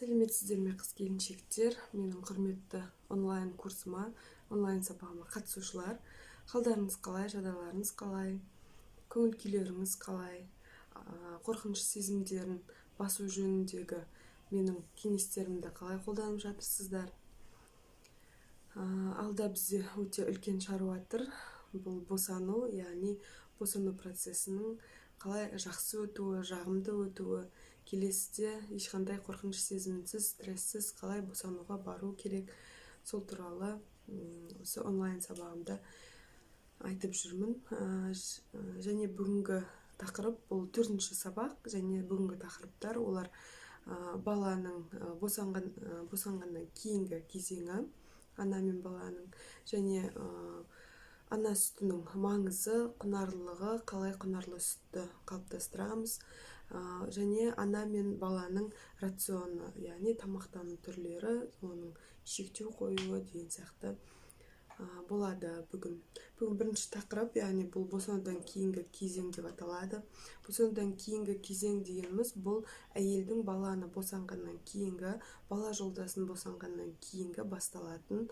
Сәлеметсіздер ме, қыз келіншектер, менің құрметті онлайн курсыма, онлайн сабағыма қатысушылар! Қалдарыңыз қалай, жағдайларыңыз қалай, көңіл күйлеріңіз қалай? Қорқыныш сезімдерін басу жөніндегі менің кеңестерімді қалай қолданып жатырсыздар? Алда бізде өте үлкен шаруа тұр. Бұл босану, яғни босану процесінің қалай жақсы өтуі, жағымды өтуі, келесіде ешқандай қорқыныш сезімінсіз, стрессіз қалай босануға бару керек, сол туралы осы онлайн сабағымда айтып жүрмін. Және бүгінгі тақырып, бұл төртінші сабақ, және бүгінгі тақырыптар олар баланың босанғаннан кейінгі кезеңі, ана мен баланың, және ана сүтінің маңызы, құнарлылығы, қалай құнарлы сүтті қалыптастырамыз, және ана мен баланың рационы, яғни тамақтану түрлері, оның шектеу қоюы деген сияқты болады бүгін. Бүгін бірінші тақырып, яғни бұл босанудан кейінгі кезең деп аталады. Босанудан кейінгі кезең дегеніміз бұл әйелдің баланы босанғаннан кейінгі, бала жолдасын босанғаннан кейінгі басталатын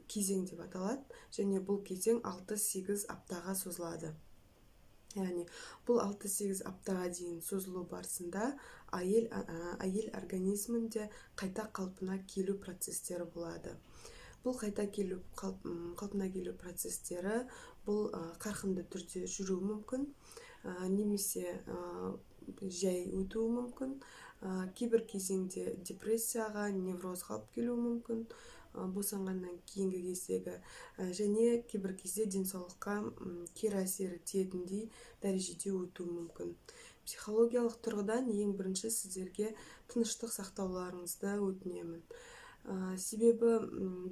кезең деп аталады. Және бұл кезең 6-8 аптаға созылады. Яғни бұл 6-8 аптаға дейін созылу барысында әйел организмінде қайта қалпына келу процестері болады. Бұл қайта келу, қалпына келу процестері бұл қарқынды түрде жүруі мүмкін немесе жай өтуі мүмкін. Кейбір кезеңде депрессияға, неврозға алып келуі мүмкін босанғаннан кейінгі кездегі, және кейбір кезде денсаулыққа кері әсері тиетіндей дәрежеде өтуі мүмкін. Психологиялық тұрғыдан ең бірінші сіздерге тыныштық сақтауларыңызды өтінемін. Себебі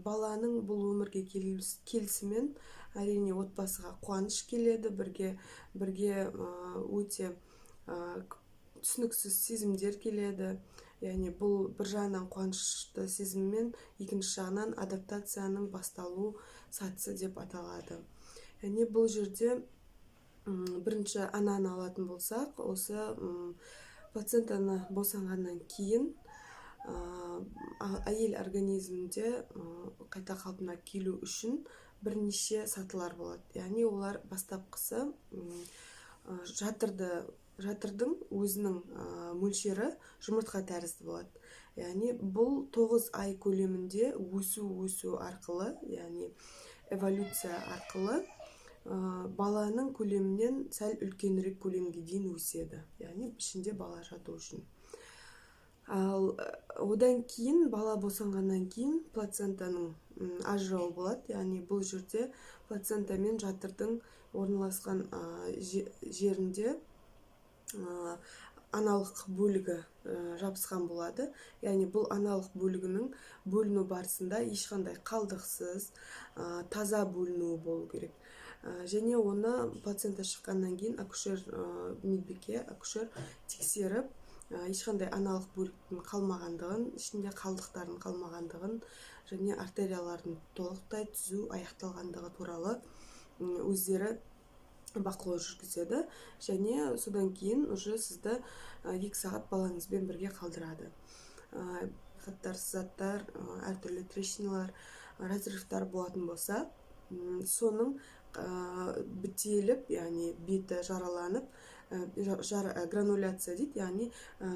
баланың бұл өмірге келісімен, әрине, отбасыға қуаныш келеді, бірге өте түсініксіз сезімдер келеді. Яғни бұл бір жағынан қуанышты сезіммен, екінші жағынан адаптацияның басталу сатысы деп аталады. Яғни бұл жерде бірінші ананы алатын болсақ, осы плацентаны босанғаннан кейін әйел организмінде қайта қалпына келу үшін бірнеше сатылар болады. Яғни олар: бастапқысы, жатырдың өзінің мөлшері жұмыртқа тәрізді болады. Яғни бұл 9 ай көлемінде өсу арқылы, яғни эволюция арқылы баланың көлемінен сәл үлкенірек көлемге дейін өседі, яғни ішінде бала жату үшін. Ал одан кейін, бала босанғаннан кейін, плацентаның ажырауы болады. Яғни бұл жерде плацента мен жатырдың орналасқан жерінде аналық бөлігі жабысқан болады. Яғни бұл аналық бөлігінің бөліну барысында ешқандай қалдықсыз, таза бөлінуі болу керек. Және оны плацента шыққаннан кейін акушер, медбике, акушер тексеріп, ешқандай аналық бөліктің қалмағандығын, ішінде қалдықтардың қалмағандығын және артериялардың толықтай түзу аяқталғандығы туралы өздері бақылау жүргізеді. Және содан кейін уже сізді 2 сағат балаңызбен бірге қалдырады. Хаттар, заттар, әртүрлі трещиналар, разрывтар болатын болса, соның бітеліп, яғни беті жараланып, грануляция дейді, яғни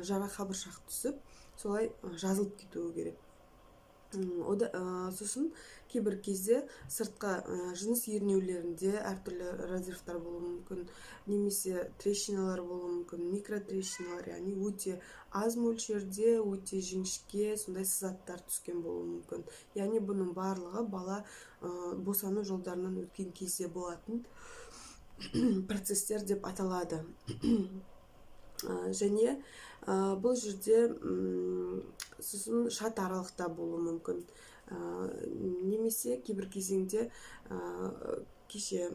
жара қабыршақ түсіп, солай жазылып кетуі керек. Сосын кейбір кезде сыртқы жыныс ернеулерінде әртүрлі разрывтар болуы мүмкін немесе трещиналар болуы мүмкін, микротрещиналар, яғни өте аз мөлшерде, өте жіңішке сондай сызаттар түскен болуы мүмкін. Яғни бұның барлығы бала босану жолдарынан өткен кезде болатын процесстер деп аталады. Және бұл жерде сосын шат аралықта болуы мүмкін немесе кейбір кезеңде, кеше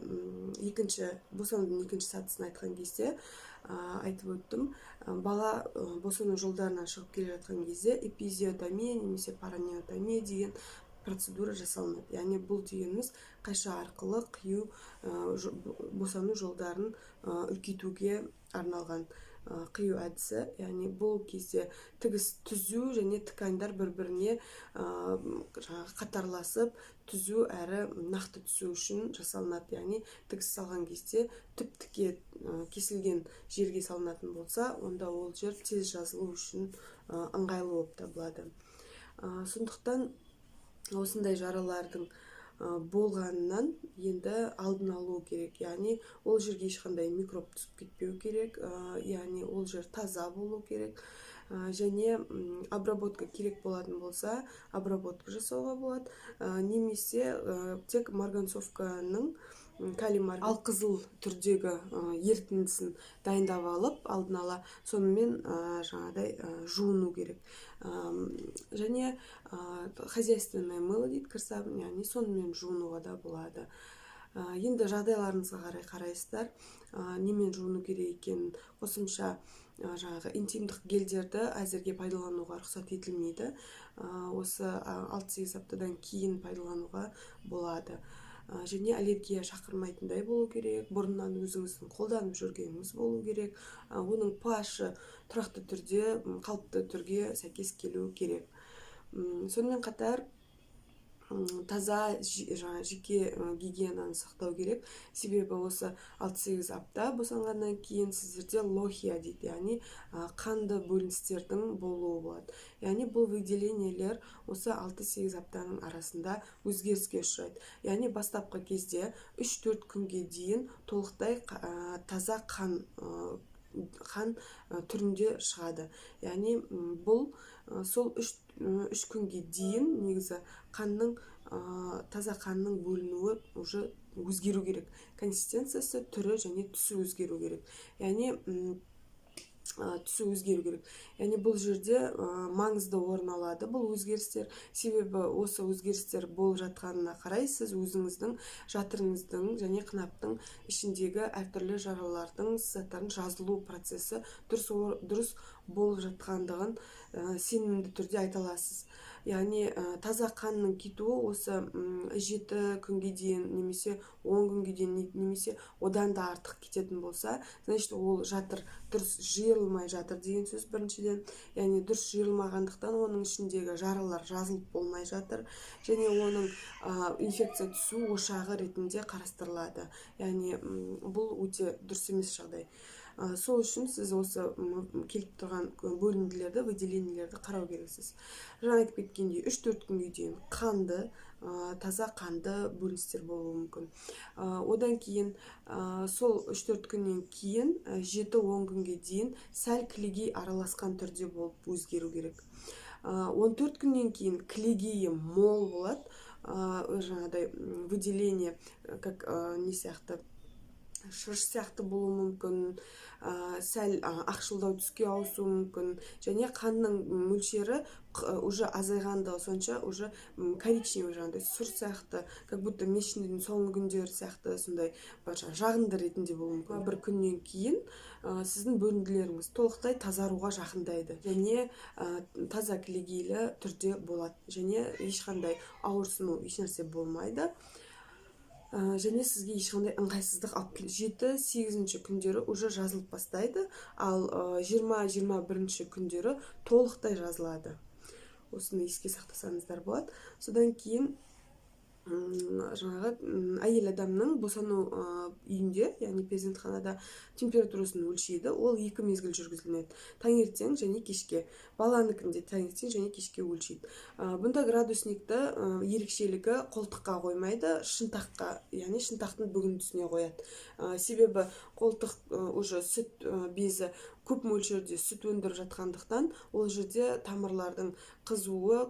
екінші, босанудың екінші сатысын айтқан кезде айтып өттім, бала босану жолдарынан шығып келе жатқан кезде эпизиотомия немесе паранеотомия деген процедура жасалынады. Яғни бұл дегеніміз қайшы арқылы қию, босану жолдарын үлкейтуге арналған. Қию әдісі, яғни бұл кезде тігіс түзу және тканьдар бір біріне жаңағы қатарласып, түзу әрі нақты түсу үшін жасалынады. Яғни тігіс салған кезде түп тіке кесілген жерге салынатын болса, онда ол жер тез жазылу үшін ыңғайлы болып табылады. Сондықтан осындай жаралардың болғанынан енді алдын алу керек, яғни ол жерге ешқандай микроб түсіп кетпеу керек, яғни ол жер таза болу керек. Және обработка керек болатын болса, обработка жасауға болады немесе тек марганцовканың, калий алқызыл түрдегі ерітіндісін дайындап алып, алдын ала сонымен жаңағыдай жуыну керек. Және хозяйственное мыло дейді, кір сабын, яғни сонымен жуынуға да болады. Енді жағдайларыңызға қарай қарайсыздар, немен жуыну керек екенін. Қосымша жаңағы интимдік гельдерді әзірге пайдалануға рұқсат етілмейді. Осы 6-8 аптадан кейін пайдалануға болады. Және аллергия шақырмайтындай болу керек, бұрыннан өзіңіздің қолданып жүргеніңіз болу керек, оның pH тұрақты түрде қалыпты түрге сәйкес келуі керек. Сонымен қатар таза жаңа жеке гигиенаны сақтау керек, себебі осы 6-8 апта босанғаннан кейін сіздерде лохия дейді, яғни қанды бөліністердің болуы болады. Яғни бұл выделениелер осы 6-8 аптаның арасында өзгеріске ұшырайды. Яғни бастапқы кезде 3-4 күнге дейін толықтай таза қан түрінде шығады. Яғни бұл сол 3 күнге дейін негізі қанның, таза қанның бөлінуі уже өзгеру керек, консистенциясы, түрі және түсі өзгеру керек. Яғни түсі өзгеру керек. Яғни бұл жерде маңызды орын алады бұл өзгерістер, себебі осы өзгерістер болып жатқанына қарай сіз өзіңіздің жатырыңыздың және қынаптың ішіндегі әртүрлі жаралардың, заттардың жазылу процесі дұрыс болып жатқандығын сенімді түрде айта аласыз. Яғни таза қанның кетуі осы 7 күнге дейін немесе 10 күнге дейін немесе одан да артық кететін болса, значит, ол жатыр дұрыс жиырылмай жатыр деген сөз біріншіден. Яғни дұрыс жиырылмағандықтан, оның ішіндегі жаралар жазылып болмай жатыр және оның инфекция түсу ошағы ретінде қарастырылады. Яғни бұл өте дұрыс емес жағдай. Сол үшін сіз осы келіп тұрған бөлінділерді, выделениелерді қарау керексіз. Жаңа айтып кеткендей, 3-4 күнге дейін қанды, таза қанды бөліністер болуы мүмкін. Одан кейін сол 3-4 күннен кейін 7-10 күнге дейін сәл кілегей араласқан түрде болып өзгеру керек. 14 күннен кейін кілегейі мол болады, жаңағыдай выделение как не сияқты, шырыш сияқты болуы мүмкін, сәл ақшылдау түске ауысуы мүмкін және қанның мөлшері уже азайғандығы сонша, уже коричневый, жаңағыдай сұр сияқты, как будто месячныйдың соңғы күндері сияқты, сондай бір жағынды ретінде болуы мүмкін. Бір күннен кейін сіздің бөлінділеріңіз толықтай тазаруға жақындайды және таза кілегейлі түрде болады және ешқандай ауырсыну, ешнәрсе болмайды. Және сізге ешқандай ыңғайсыздық алып кел 7-сегізінші күндері уже жазылып бастайды, ал 20-21 күндері толықтай жазылады. Осыны еске сақтасаңыздар болады. Содан кейін жаңағы әйел адамның босану үйінде, яғни перзентханада температурасын өлшейді. Ол екі мезгіл жүргізіледі: таңертең және кешке. Баланікін де таңертең және кешке өлшейді. Бұнда градусникті, ерекшелігі, қолтыққа қоймайды, шынтаққа, яғни шынтақтың бүгіндісіне қояды. Себебі қолтық уже сүт безі көп мөлшерде сүт өндіріп жатқандықтан, ол жерде тамырлардың қызуы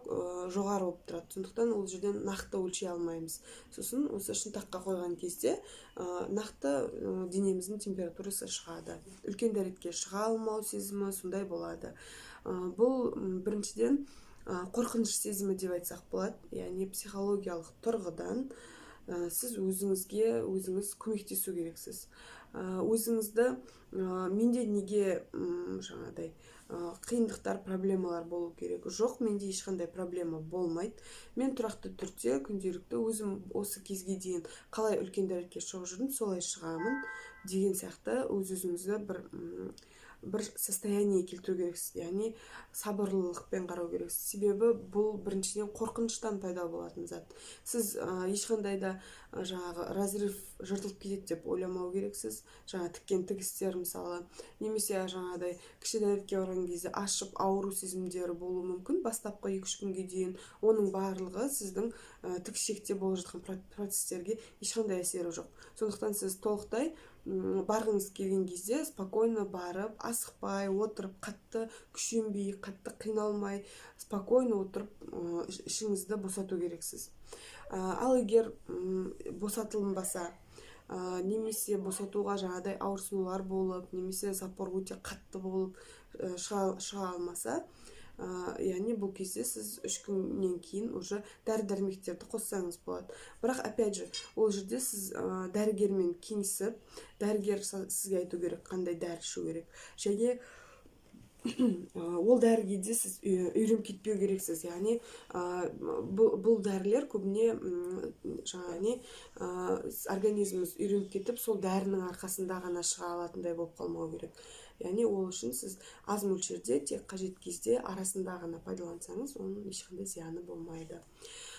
жоғары болып тұрады, сондықтан ол жерден нақты өлшей алмаймыз. Сосын осы шынтаққа қойған кезде нақты денеміздің температурасы шығады. Үлкен дәретке шыға алмау сезімі сондай болады. Бұл біріншіден қорқыныш сезімі деп айтсақ болады. Яғни психологиялық тұрғыдан сіз өзіңізге өзіңіз көмектесу керексіз. Өзіңізді менде неге жаңағыдай қиындықтар, проблемалар болу керек? Жоқ, менде ешқандай проблема болмайды. Мен тұрақты түрде күнделікті өзім осы кезге дейін қалай үлкен дәретке шығып жүрдім, солай шығамын деген сияқты өз өзіңізді бір бір состояние келтіру керексіз, яғни сабырлылықпен қарау керексіз. Себебі бұл, біріншіден, қорқыныштан пайда болатын зат. Сіз ешқандай да жаңағы разрыв жыртылып кетеді деп ойламау керексіз, жаңа тіккен тігістер, мысалы, немесе жаңағыдай кіші дәретке барған кезде ашып ауыру сезімдері болуы мүмкін бастапқы 2-3 күнге дейін. Оның барлығы сіздің тік ішекте болып жатқан процесстерге ешқандай әсері жоқ. Сондықтан сіз толықтай барғыңыз келген кезде спокойно барып, асықпай отырып, қатты күшенбей, қатты қиналмай, спокойно отырып, ішіңізді босату керексіз. Ал егер босатылынбаса немесе босатуға жаңағыдай ауырсынулар болып, немесе запор өте қатты болып, шыға алмаса, яғни бұл кезде сіз 3 күннен кейін уже дәрі дәрмектерді қоссаңыз болады. Бірақ, опять же, ол жерде сіз дәрігермен кеңесіп, дәрігер сізге айту керек, қандай дәрі ішу керек. Және ол дәріге де сіз үйреніп кетпеу керексіз, яғни бұл дәрілер көбіне жаңағы не, организміміз үйреніп кетіп, сол дәрінің арқасында ғана шыға алатындай болып қалмау керек. Яғни ол үшін сіз аз мөлшерде, тек қажет кезде, арасында ғана пайдалансаңыз, оның ешқандай зияны болмайды.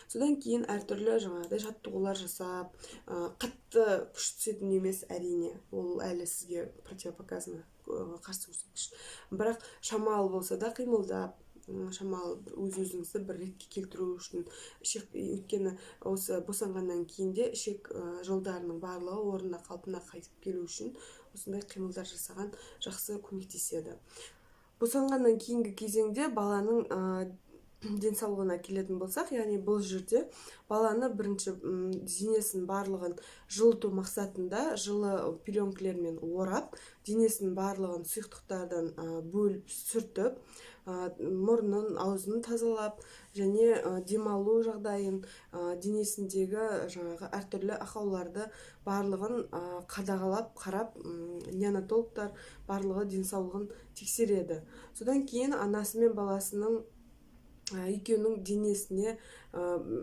Содан кейін әртүрлі жаңағыдай жаттығулар жасап, қатты күш түсетін емес, әрине, ол әлі сізге противопоказано, қарсы көрсеткіш. Бірақ шамалы болса да қимылдап, шамалы өз өзіңізді бір ретке келтіру үшін ішек, өйткені осы босанғаннан кейін де ішек жолдарының барлығы орнына, қалпына қайтып келу үшін осындай қимылдар жасаған жақсы көмектеседі. Босанғаннан кейінгі кезеңде баланың денсаулығына келетін болсақ, яғни бұл жерде баланы бірінші денесін барлығын жылыту мақсатында жылы пеленкалармен орап, денесінің барлығын сұйықтықтардан бөліп, сүртіп, мұрнын, аузын тазалап және демалу жағдайын, денесіндегі жаңағы әртүрлі ақауларды барлығын қадағалап, қарап, неонатологтар барлығы денсаулығын тексереді. Содан кейін анасы мен баласының екеуінің денесіне,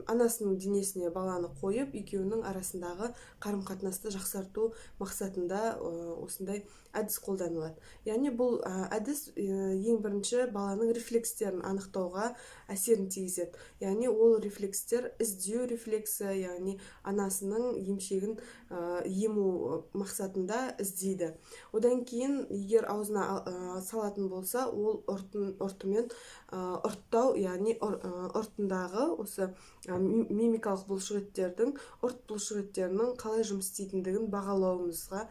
анасының денесіне баланы қойып, екеуінің арасындағы қарым қатынасты жақсарту мақсатында осындай әдіс қолданылады. Яғни бұл әдіс ең бірінші баланың рефлекстерін анықтауға әсерін тигізеді. Яғни ол рефлекстер: іздеу рефлексі, яғни анасының емшегін ему мақсатында іздейді. Одан кейін егер аузына салатын болса, ол ұртымен ұрттау, яғни ұртындағы осы мимикалық бұлшықеттердің, ұрт бұлшықеттерінің қалай жұмыс істейтіндігін бағалауымызға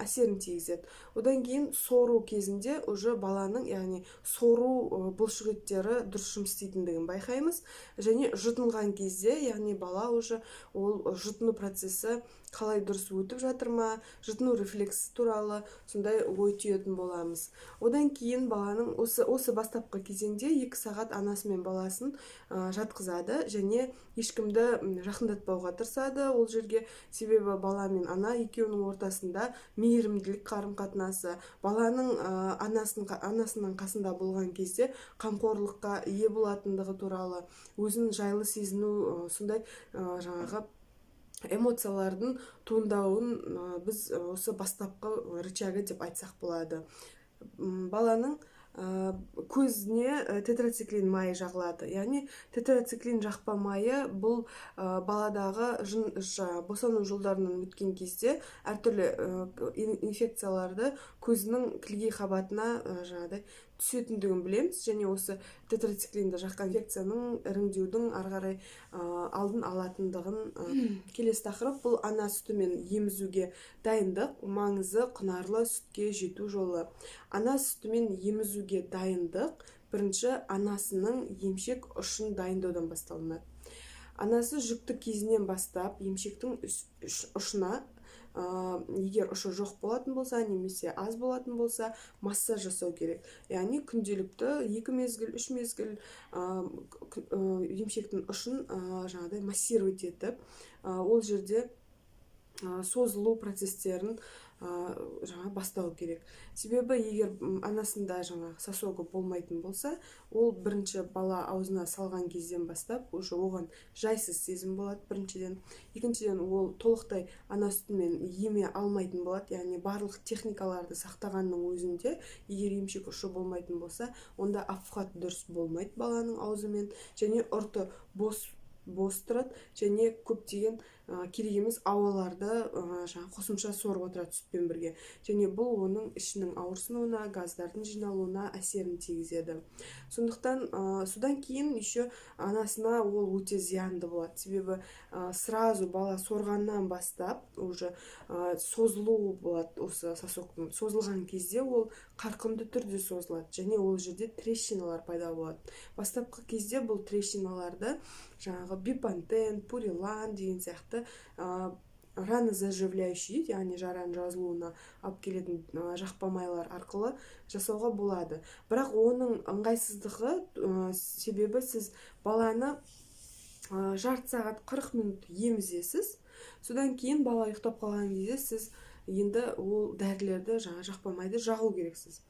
әсерін тигізеді. Одан кейін сору кезінде уже баланың, яғни сору бұлшықеттері дұрыс жұмыс істейтіндігін байқаймыз. Және жұтынған кезде, яғни бала уже ол жұтыну процесі қалай, дұрыс өтіп жатыр ма, жұтыну рефлексі туралы сондай ой түйетін боламыз. Одан кейін баланың осы бастапқы кезеңде 2 сағат анасы мен баласын жатқызады және ешкімді жақындатпауға тырысады ол жерге. Себебі бала мен ана екеуінің ортасында мейірімділік қарым қатынасы, баланың анасының қасында болған кезде қамқорлыққа ие болатындығы туралы өзін жайлы сезіну, сондай жаңағы эмоциялардың туындауын біз осы бастапқы рычагы деп айтсақ болады. Баланың көзіне тетрациклин майы жағылады. Яғни тетрациклин жақпа майы бұл баладағы босану жолдарынан өткен кезде әртүрлі инфекцияларды көзінің кілегей қабатына жаңағыдай түсетіндігін білеміз. Және осы тетрациклинді жаққан инфекцияның, іріңдеудің ары қарай алдын алатындығын. Келесі тақырып бұл ана сүтімен емізуге дайындық маңызы, құнарлы сүтке жету жолы. Ана сүтімен емізуге дайындық бірінші анасының емшек ұшын дайындаудан басталынады. Анасы жүкті кезінен бастап емшектің ұшына, егер ұшы жоқ болатын болса немесе аз болатын болса, массаж жасау керек. Яғни күнделікті екі мезгіл, үш мезгіл емшектің ұшын жаңағыдай массировать етіп, ол жерде созылу процестерін Жаңа бастау керек. Себебі егер анасында жаңағы сосогы болмайтын болса, ол бірінші бала аузына салған кезден бастап уже оған жайсыз сезім болады біріншіден. Екіншіден, ол толықтай ана сүтімен еме алмайтын болады. Яғни барлық техникаларды сақтағанның өзінде, егер емшек ұшы болмайтын болса, онда обхват дұрыс болмайды баланың аузымен және ұрты бос тұрады және көптеген керек емес ауаларды жаңағы қосымша сорып отырады сүтпен бірге. Және бұл оның ішінің ауырсынуына, газдардың жиналуына әсерін тигізеді. Сондықтан содан кейін еще анасына ол өте зиянды болады. Себебі сразу бала сорғаннан бастап уже созылу болады. Осы сосоктың созылған кезде ол қарқынды түрде созылады және ол жерде трещиналар пайда болады. Бастапқы кезде бұл трещиналарды жаңағы Бепантен, Пурелан деген сияқты ранозаживляющий дейді, яғни жараның жазылуына алып келетін жақпа майлар арқылы жасауға болады. Бірақ оның ыңғайсыздығы, себебі сіз баланы жарты сағат, 40 минут емізесіз. Содан кейін бала ұйықтап қалған кезде сіз енді ол дәрілерді, жаңа жақпа майды жағу керексіз.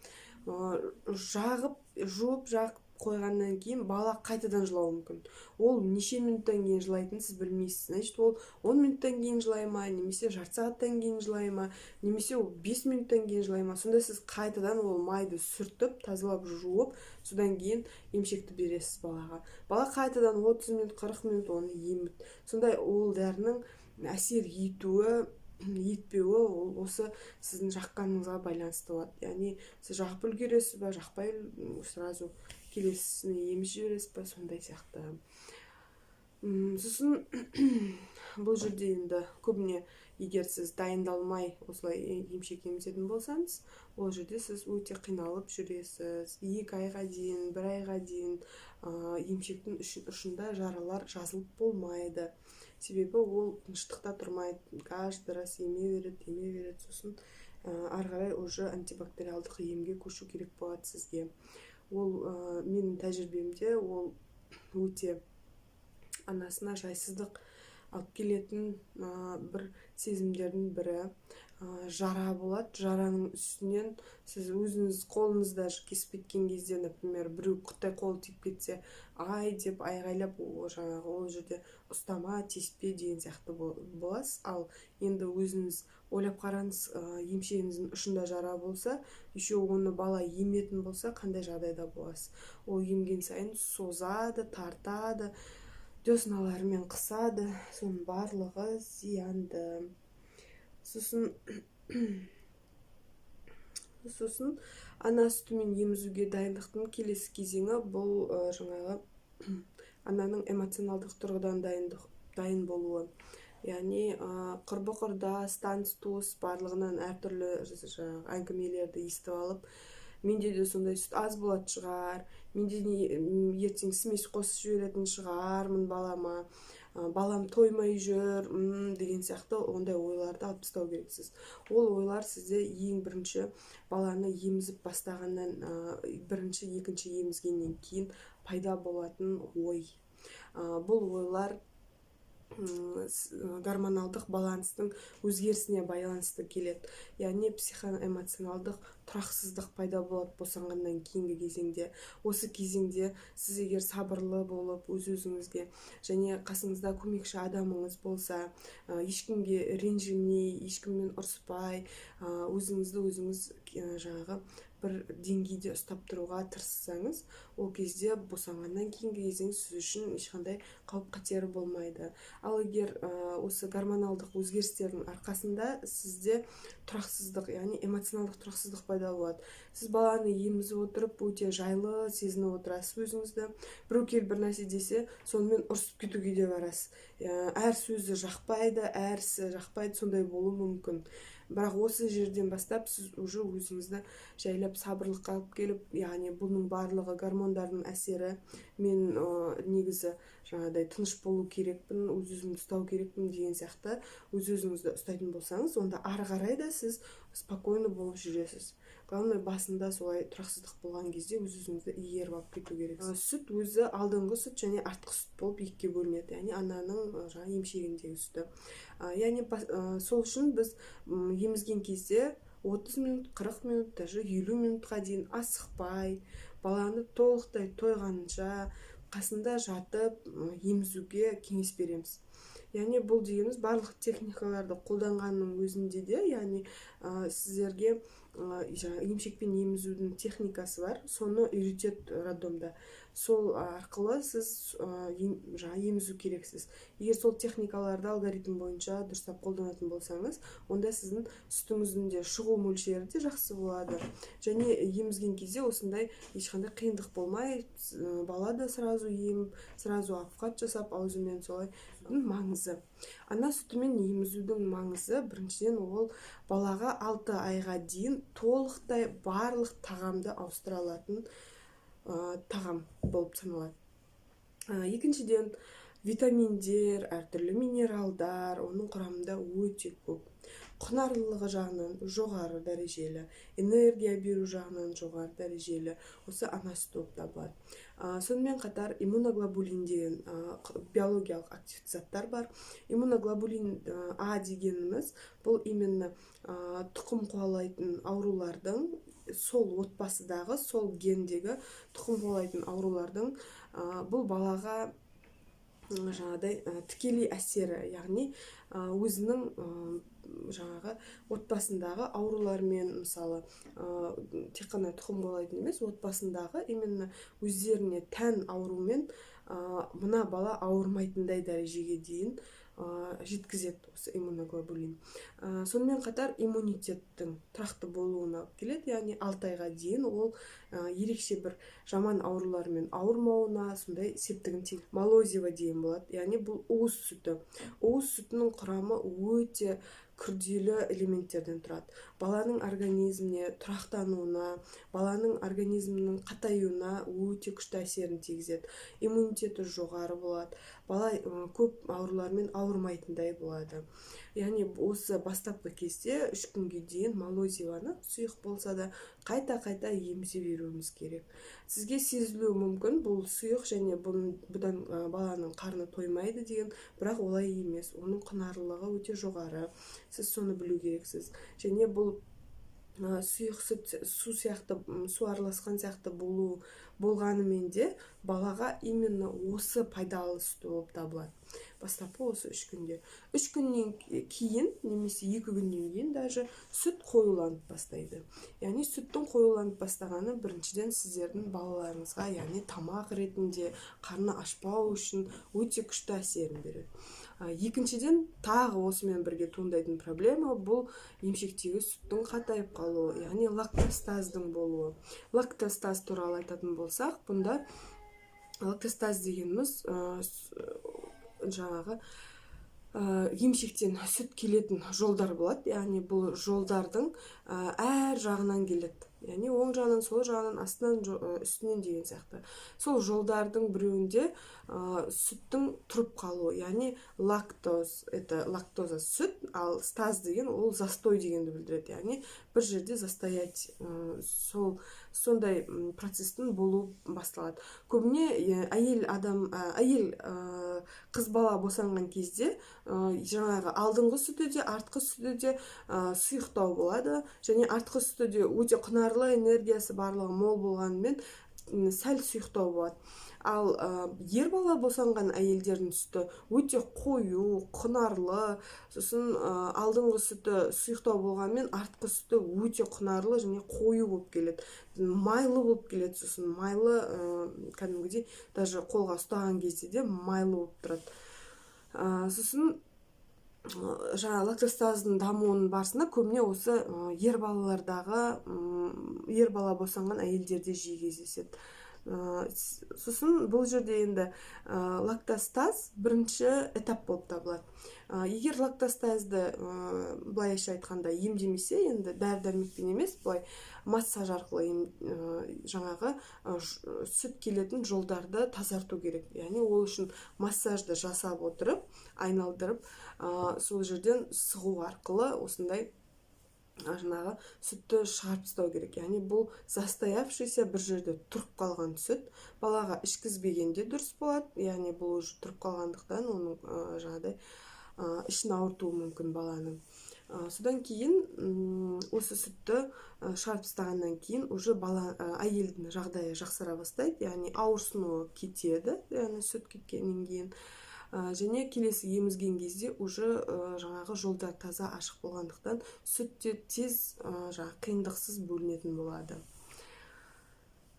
Жағып, жуып, жағып қойғаннан кейін бала қайтадан жылауы мүмкін. Ол неше минуттан кейін жылайтынын сіз білмейсіз. Значит, ол 10 минуттан кейін жылай ма немесе жарты сағаттан кейін жылай ма, немесе ол 5 минуттан кейін жылай ма? Сонда сіз қайтадан ол майды сүртіп, тазалап, жуып, содан кейін емшекті бересіз балаға. Бала қайтадан 30 минут, 40 минут оны еміп, сондай ол дәрінің әсер етуі, етпеуі ол осы сіздің жаққаныңызға байланысты болады. Яғни сіз жағып үлгересіз ба, жақпай сразу келесісіне емізіп жібересіз ба, сондай сияқты. Сосын бұл жерде енді көбіне егер сіз дайындалмай осылай емшек емізетін болсаңыз, ол жерде сіз өте қиналып жүресіз. 2 айға дейін, бір айға дейін емшектің ұшында жаралар жазылып болмайды. Себебі ол тыныштықта тұрмайды, каждый раз еме береді, еме береді. Сосын ары қарай уже антибактериалдық емге көшу керек болады сізге. Ол менің тәжірибемде ол өте анасына жайсыздық алып келетін бір сезімдердің бірі. Жара болады. Жараның үстінен сіз өзіңіз қолыңыз даже кесіп кеткен кезде, например, біреу құттай қолы тиіп кетсе, «ай» деп айғайлап, жаңағы ол жерде «ұстама, тиіспе» деген сияқты боласыз. Ал енді өзіңіз ойлап қараңыз, емшегіңіздің ұшында жара болса, еще оны бала еметін болса, қандай жағдайда боласыз? Ол емген сайын созады, тартады, десналарымен қысады. Соның барлығы зиянды. Сосын ана сүтімен емізуге дайындықтың келесі кезеңі бұл жаңағы ананың эмоционалдық тұрғыдан дайын болуы. Яғни құрбы құрдас, таныс туыс барлығынан әртүрлі жаңағы әңгімелерді естіп алып, менде де сондай сүт аз болатын шығар, менде де ертең смесь қосып жіберетін шығармын балама, балам тоймай жүр деген сияқты ондай ойларды алып тастау керексіз. Ол ойлар сізде ең бірінші баланы емізіп бастағаннан, бірінші, екінші емізгеннен кейін пайда болатын ой. Бұл ойлар гормоналдық баланстың өзгерісіне байланысты келеді. Яғни психоэмоционалдық тұрақсыздық пайда болады босанғаннан кейінгі кезеңде. Осы кезеңде сіз егер сабырлы болып, өз өзіңізге және қасыңызда көмекші адамыңыз болса, ешкімге ренжімей, ешкіммен ұрыспай, өзіңізді өзіңіз жаңағы бір деңгейде ұстап тұруға тырыссаңыз, ол кезде босанғаннан кейінгі кезең сіз үшін ешқандай қауіп қатері болмайды. Ал егер осы гормоналдық өзгерістердің арқасында сізде тұрақсыздық, яғни эмоционалдық тұрақсыздық пайда болады, сіз баланы емізіп отырып өте жайлы сезініп отырасыз өзіңізді. Біреу келіп бір нәрсе десе, сонымен ұрысып кетуге де барасыз. Әр сөзі жақпайды, әр ісі жақпайды, сондай болуы мүмкін. Бірақ осы жерден бастап сіз уже өзіңізді жайлап сабырлыққа алып келіп, яғни бұның барлығы гормондардың әсері, мен негізі жаңағыдай тыныш болу керекпін, өз өзімді ұстау керекпін деген сияқты өз өзіңізді ұстайтын болсаңыз, онда ары қарай да сіз спокойно болып жүресіз. Главное, басында солай тұрақсыздық болған кезде өз өзіңізді иеріп алып кету керек. Сүт өзі алдыңғы сүт және артқы сүт болып екіге бөлінеді, яғни ананың жаңағы емшегіндегі сүті. Яғни сол үшін біз емізген кезде 30 минут, 40 минут, даже 50 минутқа дейін асықпай, баланы толықтай тойғанынша қасында жатып емізуге кеңес береміз. Яғни бұл дегеніміз барлық техникаларды қолданғанның өзінде де, яғни сіздерге жаңағы емшекпен емізудің техникасы бар, соны үйретеді роддомда. Сол арқылы сіз жаңа емізу керексіз. Егер сол техникаларды алгоритм бойынша дұрыстап қолданатын болсаңыз, онда сіздің сүтіңіздің де шығу мөлшері де жақсы болады және емізген кезде осындай ешқандай қиындық болмай, бала да сразу еміп, сразу обхват жасап аузымен. Солай. Маңызы, ана сүтімен емізудің маңызы: біріншіден, ол балаға 6 айға дейін толықтай барлық тағамды ауыстыра алатын тағам болып саналады. Екіншіден, витаминдер, әртүрлі минералдар оның құрамында өте көп, құнарлылығы жағынан жоғары дәрежелі, энергия беру жағынан жоғары дәрежелі осы ана сүті болып табылады. Сонымен қатар иммуноглобулин деген биологиялық активті заттар бар. Иммуноглобулин А дегеніміз бұл именно тұқым қуалайтын аурулардың, сол отбасыдағы, сол гендегі тұқым қуалайтын аурулардың бұл балаға жаңағыдай тікелей әсері, яғни өзінің жаңағы отбасындағы аурулармен, мысалы, тек қана тұқым қуалайтын емес, отбасындағы именно өздеріне тән аурумен мына бала ауырмайтындай дәрежеге дейін жеткізеді осы иммуноглобулин. Сонымен қатар иммунитеттің тұрақты болуына алып келеді, яғни 6 айға дейін ол ерекше бір жаман аурулармен ауырмауына сондай септігін тигізеді. Молозиво деген болады, яғни бұл уыз сүті. Уыз сүтінің құрамы өте күрделі элементтерден тұрады. Баланың организміне тұрақтануына, баланың организмінің қатаюына өте күшті әсерін тигізеді. Иммунитеті жоғары болады, бала көп аурулармен ауырмайтындай болады. Яғни осы бастапқы кезде 3 күнге дейін молозивоны сұйық болса да қайта қайта емізе беруіміз керек. Сізге сезілуі мүмкін, бұл сұйық және бұдан баланың қарны тоймайды деген, бірақ олай емес. Оның құнарлылығы өте жоғары, сіз соны білу керексіз. Және бұл сұйық сүт су сияқты, су араласқан сияқты болғанымен де, балаға именно осы пайдалы сүт болып табылады бастапқы осы 3 күнде. 3 күннен кейін немесе 2 күннен кейін даже сүт қоюланып бастайды. Яғни сүттің қоюланып бастағаны, біріншіден, сіздердің балаларыңызға, яғни тамақ ретінде қарны ашпау үшін өте күшті әсерін береді. Екіншіден, тағы осымен бірге туындайтын проблема бұл емшектегі сүттің қатайып қалуы, яғни лактостаздың болуы. Лактостаз туралы айтатын болсақ, бұнда лактостаз дегеніміз жаңағы емшектен сүт келетін жолдар болады. Яғни бұл жолдардың әр жағынан келеді, яғни оң жағынан, сол жағынан, астынан, үстінен деген сияқты. Сол жолдардың біреуінде сүттің тұрып қалуы, яғни лактоз — это лактоза сүт, ал стаз деген ол застой дегенді білдіреді, яғни бір жерде застоять, сол сондай процесстің болуы басталады. Көбіне әйел адам, әйел, қыз бала босанған кезде жаңағы алдыңғы сүті де, артқы сүті де сұйықтау болады және артқы сүті де өте құнарлы, энергиясы барлығы мол болғанымен, сәл сұйықтау болады. Ал ер бала босанған әйелдердің сүті өте қою, құнарлы. Сосын алдыңғы сүті сұйықтау болғанымен, артқы сүті өте құнарлы және қою болып келеді, майлы болып келеді. Сосын майлы, кәдімгідей даже қолға ұстаған кезде де майлы болып тұрады. Сосын жаңа лактостаздың дамуының барысында көбіне осы ер балалардағы, ер бала босанған әйелдерде жиі кездеседі. Сосын бұл жерде енді лактостаз бірінші этап болып табылады. Егер лактостазды былайша айтқанда емдемесе, енді дәрі дәрмекпен емес, былай массаж арқылы жаңағы сүт келетін жолдарды тазарту керек. Яғни ол үшін массажды жасап отырып, айналдырып, сол жерден сығу арқылы осындай Жаңағы сүтті шығарып тастау керек. Яғни бұл застоявшийся, бір жерде тұрып қалған сүт, балаға ішкізбеген де дұрыс болады. Яғни бұл уже тұрып қалғандықтан, оның жаңағыдай ішін ауыртуы мүмкін баланың. Содан кейін осы сүтті шығарып тастағаннан кейін уже бала, әйелдің жағдайы жақсара бастайды, яғни ауырсынуы кетеді, яғни сүт кеткеннен кейін. Және келесі емізген кезде уже жаңағы жолдар таза ашық болғандықтан, сүт те тез, жаңағы қиындықсыз бөлінетін болады.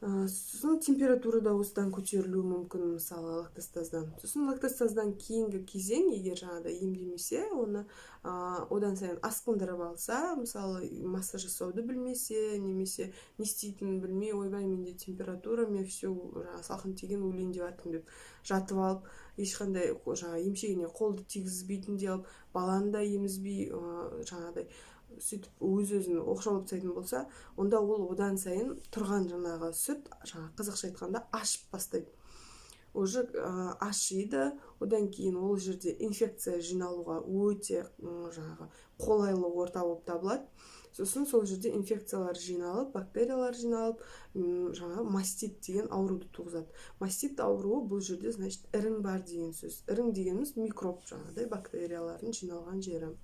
Сосын температура да осыдан көтерілуі мүмкін, мысалы, лактостаздан. Сосын лактостаздан кейінгі кезең, егер жаңағыдай емдемесе, оны одан сайын асқындырып алса, мысалы, массаж жасауды білмесе немесе не істейтінін білмей, «Ойбай, менде температура, мен все, жаңағы салқын тиген, өлейін деп жатырмын» деп жатып алып, ешқандай жаңағы емшегіне қолды тигізбейтіндей алып, баланы да емізбей, жаңағыдай сөйтіп өз өзін оқшаулап тастайтын болса, онда ол одан сайын тұрған жаңағы сүт, жаңағы қазақша айтқанда, ашып бастайды уже, ашиды. Одан кейін ол жерде инфекция жиналуға өте жаңағы қолайлы орта болып табылады. Сосын сол жерде инфекциялар жиналып, бактериялар жиналып, жаңағы мастит деген ауруды туғызады. Мастит ауруы бұл жерде, значит, ірің бар деген сөз. Ірің дегеніміз микроб, жаңағыдай бактериялардың жиналған жері.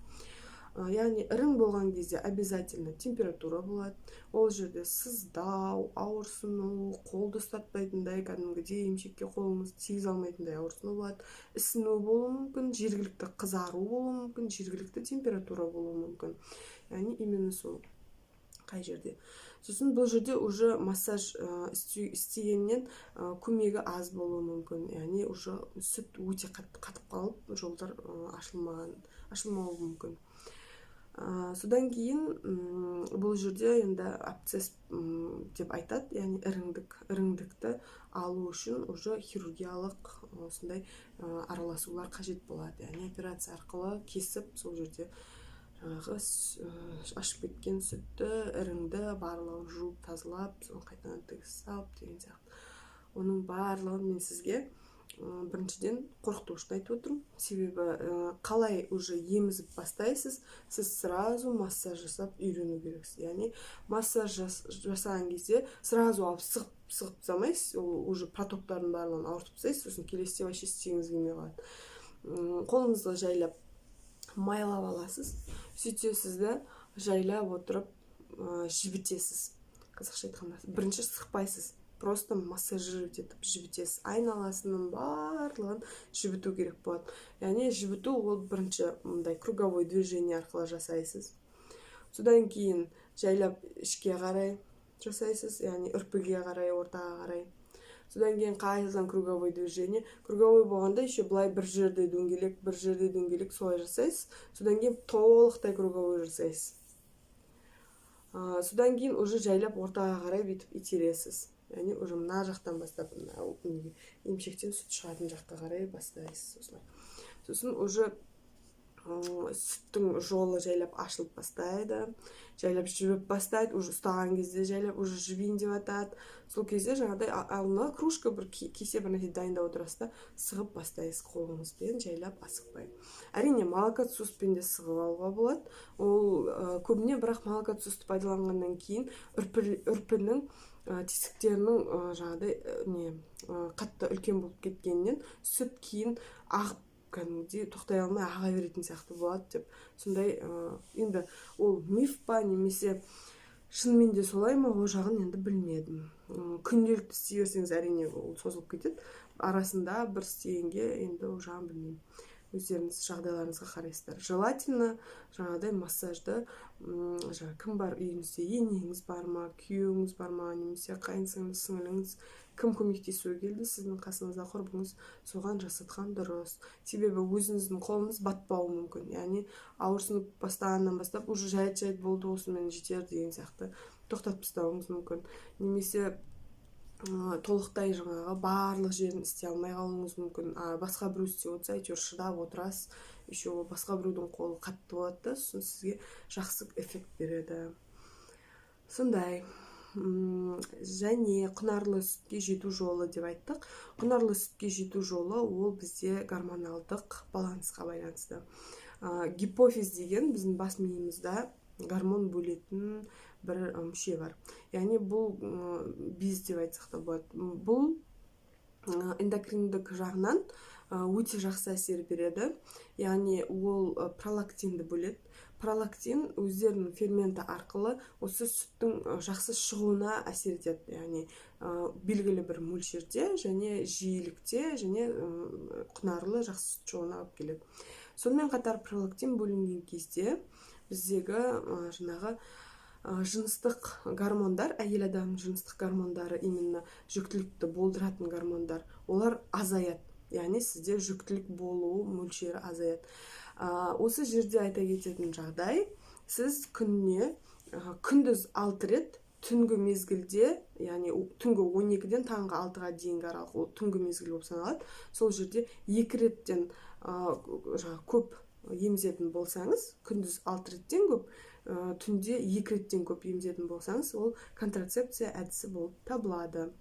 Яғни ірің болған кезде обязательно температура болады, ол жерде сыздау, ауырсыну, қолды ұстатпайтындай, кәдімгідей емшекке қолыңызды тигізе алмайтындай ауырсыну болады, ісіну болуы мүмкін, жергілікті қызару болуы мүмкін, жергілікті температура болуы мүмкін, яғни именно сол қай жерде. Сосын бұл жерде уже массаж істегеннен көмегі аз болуы мүмкін, яғни уже сүт өте қатты қатып қалып, жолдар ашылмаған, ашылмауы мүмкін. Содан кейін бұл жерде енді абсцесс деп айтады, яғни іріңдікті алу үшін уже хирургиялық осындай араласулар қажет болады, яғни операция арқылы кесіп, сол жерде жаңағы ашып кеткен сүтті, іріңді барлығын жуып, тазалап, соны қайтадан тігіс салып деген сияқты. Оның барлығын мен сізге біріншіден қорқыту үшін айтып отырмын, себебі қалай уже емізіп бастайсыз, сіз сразу массаж жасап үйрену керексіз. Яғни массаж жасаған кезде сразу алып сығып сығып тастамайсыз, ол уже протоктардың барлығын ауыртып тастайсыз, сосын келесіде вообще істегіңіз келмей қалады. Қолыңызды жайлап майлап аласыз, сөйтесіз да, жайлап отырып жібітесіз. Қазақша айтқанда, бірінші сықпайсыз, просто массажировать етіп жібітесіз, айналасының барлығын жібіту керек болады. Яғни жібіту ол бірінші мындай круговой движение арқылы жасайсыз, содан кейін жайлап ішке қарай жасайсыз, яғни үрпіге қарай, ортаға қарай, содан кейін қайтадан круговой движение. Круговой болғанда еще былай бір жерде дөңгелек, бір жерде дөңгелек, солай жасайсыз. Содан кейін толықтай круговой жасайсыз. Содан кейін уже жайлап ортаға қарай бүйтіп итересіз, яғни уже мына жақтан бастап, мына емшектен сүт шығатын жаққа қарай бастайсыз осылай. Сосын уже сүттің жолы жайлап ашылып бастайды, жайлап жібіп бастайды. Уже ұстаған кезде жайлап уже жібейін деп жатады. Сол кезде жаңағыдай алдына кружка, бір кесе, бір нәрсе дайындап отырасыз да, сығып бастайсыз қолыңызбен жайлап, асықпай. Әрине, молокососпен де сығып алуға болады ол көбіне, бірақ молокососты пайдаланғаннан кейін үрпінің тесіктерінің жаңағыдай не қатты үлкен болып кеткенінен, сүт кейін ағып, кәдімгідей тоқтай алмай аға беретін сияқты болады деп сондай. Енді ол миф па немесе шынымен де солай ма, ол жағын енді білмедім. Күнделікті істей берсеңіз, әрине, ол созылып кетеді, арасында бір істегенге енді ол жағын білмеймін, өздеріңіз жағдайларыңызға қарайсыздар. Желательно жаңағыдай массажды жаңа кім бар үйіңізде, енеңіз бар ма, күйеуіңіз бар ма немесе қайын сіңліңіз, кім көмектесуге келді сіздің қасыңызда, құрбыңыз, соған жасатқан дұрыс. Себебі өзіңіздің қолыңыз батпауы мүмкін, яғни ауырсынып бастағаннан бастап уже жайт жайт болды, осымен жетер деген сияқты тоқтатып тастауыңыз мүмкін немесе толықтай жаңағы барлық жерін істей алмай қалуыңыз мүмкін. А басқа біреу істеп отырса, әйтеуір шыдап отырасыз, еще ол басқа біреудің қолы қатты болады да, сосын сізге жақсы эффект береді сондай. Және құнарлы сүтке жету жолы деп айттық. Құнарлы сүтке жету жолы ол бізде гормоналдық балансқа байланысты. Гипофиз деген біздің бас миымызда. Гормон бөлетін бір мүше бар, яғни бұл без деп айтсақ та болады. Бұл эндокриндік жағынан өте жақсы әсер береді, яғни ол пролактинді бөледі. Пролактин өздерінің ферменті арқылы осы сүттің жақсы шығуына әсер етеді, яғни белгілі бір мөлшерде және жиілікте және құнарлы жақсы сүт шығуына алып келеді. Сонымен қатар пролактин бөлінген кезде біздегі жаңағы жыныстық гормондар, әйел адамның жыныстық гормондары, именно жүктілікті болдыратын гормондар, олар азаяды, яғни сізде жүктілік болу мөлшері азаяды. Осы жерде айта кететін жағдай: сіз күніне күндіз 6 рет, түнгі мезгілде, яғни түнгі 12-ден таңғы 6-ға дейінгі аралық, ол түнгі мезгіл болып саналады, сол жерде екі реттен жаңағы көп емізетін болсаңыз, күндіз 6 реттен көп, түнде екі реттен көп емізетін болсаңыз, ол контрацепция әдісі болып табылады.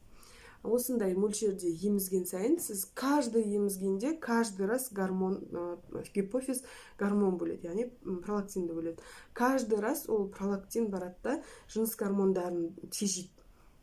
Осындай мөлшерде емізген сайын сіз каждый емізгенде, каждый раз гормон, гипофиз гормон бөледі, яғни пролактинді бөледі. Каждый раз ол пролактин барады да, жыныс гормондарын тежейді,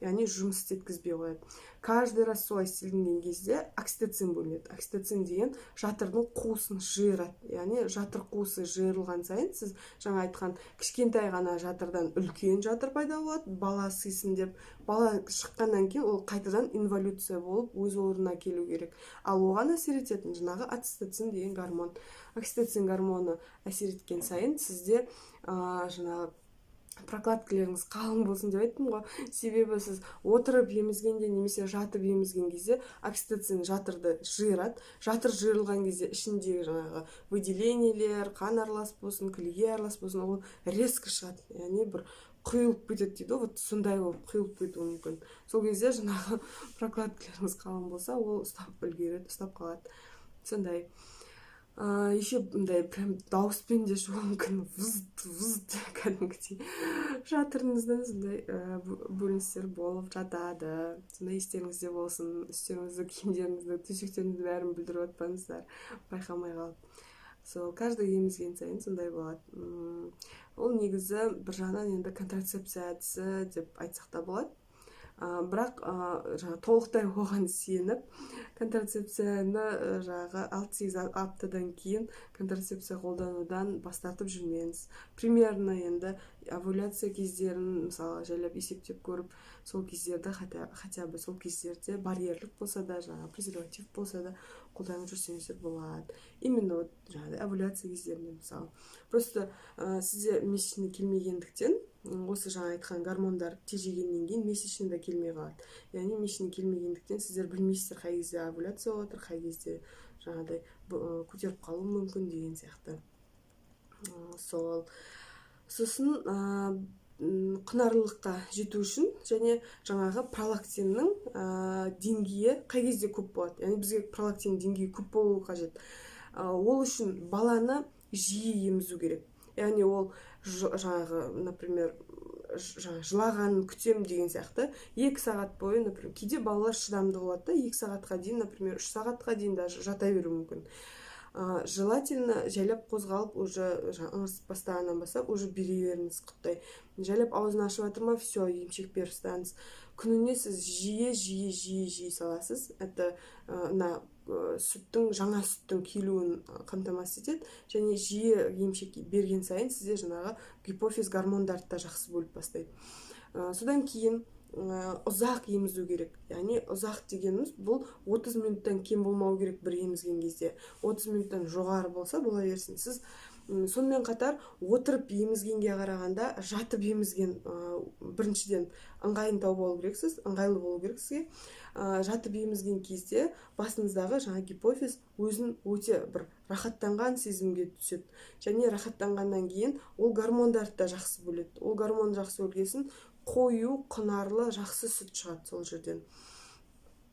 яғни жұмыс істеткізбей қояды. Каждый раз солай істелінген кезде окситоцин бөлінеді. Окситоцин деген жатырдың қуысын жиырады, яғни жатыр қуысы жиырылған сайын сіз жаңа айтқан кішкентай ғана жатырдан үлкен жатыр пайда болады, бала сыйсын деп. Бала шыққаннан кейін ол қайтадан инволюция болып, өз орнына келу керек. Ал оған әсер ететін жаңағы окситоцин деген гормон. Окситоцин гормоны әсер еткен сайын сізде жаңағы прокладкалеріңіз қалың болсын деп айттым ғой, себебі сіз отырып емізгенде немесе жатып емізген кезде окситоцин жатырды жиырады. Жатыр жиырылған кезде ішіндегі жаңағы выделениелер, қан аралас болсын, кілге аралас болсын, ол резко шығады, яғни бір құйылып кетеді дейді ғой, вот сондай болып құйылып кетуі мүмкін. Сол кезде жаңағы прокладкаларыңыз қалың болса, ол ұстап үлгереді, ұстап қалады. Сондай еще мындай прям дауыспен де шығуы мүмкін, вызт вызт, кәдімгідей жатырыңыздан сондай бөліністер болып жатады. Сондай естеріңізде болсын, үстеріңізді, киімдеріңізді, төсектеріңізді, бәрін бүлдіріп жатпаңыздар байқамай қалып. Сол каждый емізген сайын сондай болады. Ол негізі бір жағынан енді контрацепция әдісі деп айтсақ та болады, бірақ жаңағы толықтай оған сеніп, контрацепцияны жаңағы 6-8 аптадан кейін контрацепция қолданудан бас тартып жүрмеңіз. Примерно енді овуляция кездерін, мысалы, жайлап есептеп көріп, сол кездерді, хотя бы сол кездерде барьерлік болса да, жаңағы презерватив болса да қолданып жүрсеңіздер болады. Именно вот жаңағыдай овуляция кездерінде, мысалы, просто сізде месячный келмегендіктен, осы жаңа айтқан гормондар тежегеннен кейін месячный да келмей қалады. Яғни месячный келмегендіктен сіздер білмейсіздер, қай кезде овуляция болып жатыр, қай кезде жаңағыдай көтеріп қалуы мүмкін деген сияқты. Сол сосын құнарлылыққа жету үшін және жаңағы пролактиннің деңгейі қай кезде көп болады, яғни бізге пролактин деңгейі көп болуы қажет. Ол үшін баланы жиі емізу керек, яғни ол жаңағы, например, жаңағы жылағанын күтемін деген сияқты, 2 сағат бойы, например, кейде балалар шыдамды болады да, 2 сағатқа дейін, например, 3 сағатқа дейін даже жата беруі мүмкін. Желательно жайлап қозғалып, уже ыңырсып бастағаннан бастап уже бере беріңіз. Құттай жайлап аузын ашып жатыр ма, все, емшек беріп тастаңыз. Күніне сіз жиі, жиі, жиі, жиі саласыз. Это мына сүттің, жаңа сүттің келуін қамтамасыз етеді және жиі емшек берген сайын сізде жаңағы гипофиз гормондарды да жақсы бөліп бастайды. Содан кейін ұзақ емізу керек, яғни ұзақ дегеніміз бұл 30 минуттан кем болмау керек бір емізген кезде, 30 минуттан жоғары болса, бола берсін. Сіз сонымен қатар отырып емізгенге қарағанда жатып емізген, біріншіден, ыңғайын тауып алу керексіз, ыңғайлы болу керек сізге. Жатып емізген кезде басыңыздағы жаңа гипофиз өзін өте бір рахаттанған сезімге түседі және рахаттанғаннан кейін ол гормондарды да жақсы бөледі. Ол гормон жақсы бөлгесін, қою, құнарлы, жақсы сүт шығады сол жерден.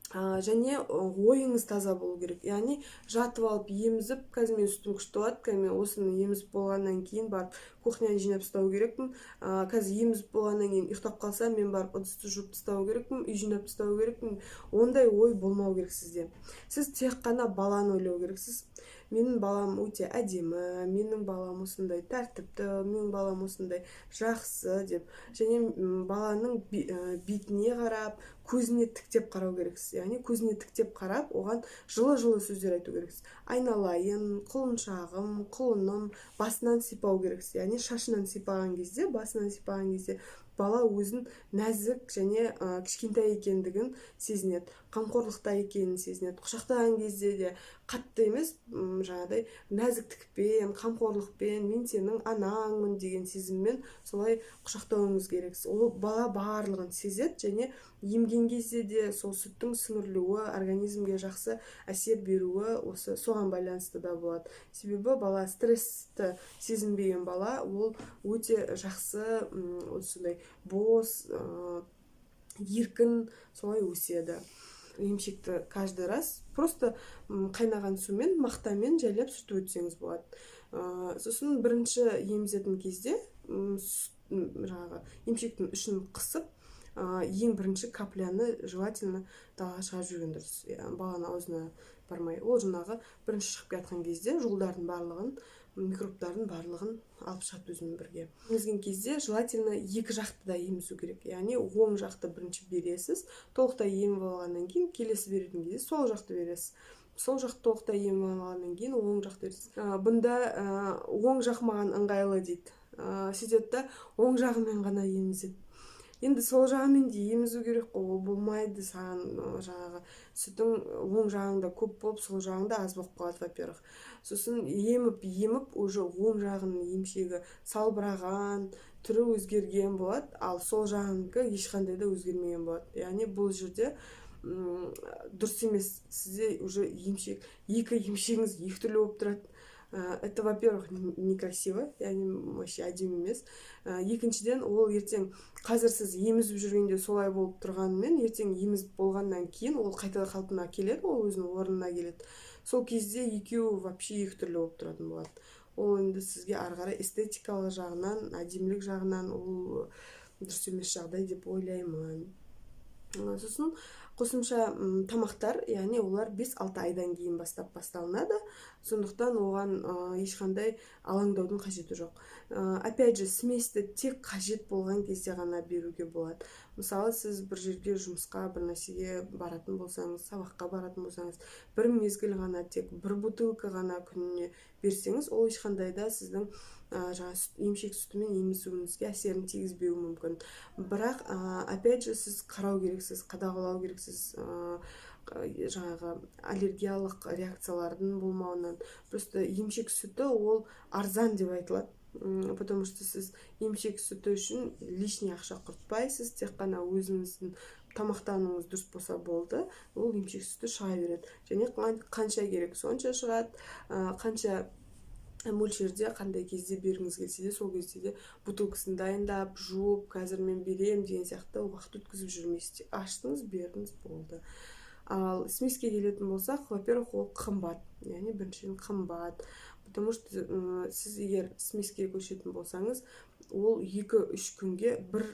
Және ойыңыз таза болу керек, яғни жатып алып емізіп, қазір менің сүтім күшті болады, қазір мен осыны емізіп болғаннан кейін барып кухняны жинап тастау керекпін, қазір емізіп болғаннан кейін ұйықтап қалсам, мен барып ыдысты жуып тастау керекпін, үй жинап тастау керекпін, ондай ой болмау керек сізде. Сіз тек қана баланы ойлау керексіз. Менің балам өте әдемі, менің балам осындай тәртіпті, менің балам осындай жақсы деп. Және баланың бетіне қарап, көзіне тіктеп қарау керексіз. Яғни көзіне тіктеп қарап, оған жылы-жылы сөздер айту керексіз. Айналайын, құлыншағым, құлыным, басынан сипау керексіз. Яғни шашынан сипаған кезде, басынан сипаған кезде бала өзін нәзік және кішкентай екендігін сезінеді, қамқорлықта екенін сезінеді. Құшақтаған кезде де қатты емес, жаңағыдай нәзіктікпен, қамқорлықпен, мен сенің анаңмын деген сезіммен солай құшақтауыңыз керек. Ол бала барлығын сезеді және емген кезде де сол сүттің сіңірілуі, организмге жақсы әсер беруі осы соған байланысты да болады. Себебі бала стрессті сезінбеген бала, ол өте жақсы, осындай бос, еркін солай өседі. Емшекті каждый раз просто қайнаған сумен, мақтамен жайлап сүртіп өтсеңіз болады. Сосын бірінші емізетін кезде жаңағы емшектің ішін қысып, ең бірінші капляны желательно далаға шығарып жіберген дұрыс, баланың аузына бармай. Ол жаңағы бірінші шығып келе жатқан кезде жолдардың барлығын, микробтардың барлығын алып шығады өзімен бірге. Емізген кезде желательно екі жақты да емізу керек. Яғни оң жақты бірінші бересіз, толықтай еміп алғаннан кейін келесі беретін кезде сол жақты бересіз. Сол жақты толықтай еміп алғаннан кейін оң жақты бересіз. Бұнда оң жақ маған ыңғайлы дейді. Сөйтеді да, оң жағымен ғана емізеді. Енді сол жағымен де емізу керек қой, ол болмайды. Саған жаңағы сүтің оң жағыңда көп болып, сол жағыңда аз болып қалады, во-первых. Сосын еміп еміп уже оң жағының емшегі салбыраған, түрі өзгерген болады, ал сол жағынікі ешқандай да өзгермеген болады. Яғни бұл жерде дұрыс емес. Сізде уже емшек, екі емшегіңіз екі түрлі болып тұрады. Это, во-первых, некрасиво, яғни вообще әдемі емес. Екіншіден, ол ертең, қазір сіз емізіп жүргенде солай болып тұрғанымен, ертең емізіп болғаннан кейін ол қайта қалпына келеді, ол өзінің орнына келеді. Сол кезде екеуі вообще екі түрлі болып тұратын болады. Ол енді сізге ары қарай эстетикалық жағынан, әдемілік жағынан ол дұрыс емес жағдай деп ойлаймын. Сосын қосымша тамақтар, яғни олар 5-6 айдан кейін бастап басталынады, сондықтан оған ешқандай алаңдаудың қажеті жоқ. Опять же, смесьті тек қажет болған кезде ғана беруге болады. Мысалы, сіз бір жерге жұмысқа, бір нәрсеге баратын болсаңыз, сабаққа баратын болсаңыз, бір мезгіл ғана, тек бір бутылка ғана күніне берсеңіз, ол ешқандай да сіздің жаңа емшек сүтімен емізуіңізге әсерін тигізбеуі мүмкін. Бірақ опять же, сіз қарау керексіз, қадағалау керексіз жаңағы аллергиялық реакциялардың болмауынан. Просто емшек сүті ол арзан деп айтылады, потому что сіз емшек сүті үшін лишний ақша құртпайсыз. Тек қана өзіңіздің тамақтануыңыз дұрыс болса болды, ол емшек сүті шыға береді және қанша керек, сонша шығады. Қанша мөлшерде, қандай кезде бергіңіз келсе де, сол кезде де бутылкасын дайындап, жуып, қазір мен беремін деген сияқты уақыт өткізіп жүрмейсіз. Тек аштыңыз, бердіңіз, болды. Ал смеске келетін болсақ, во первых, ол қымбат, яғни біріншіден қымбат, потому что сіз егер смеске көшетін болсаңыз, ол 2-3 күнге бір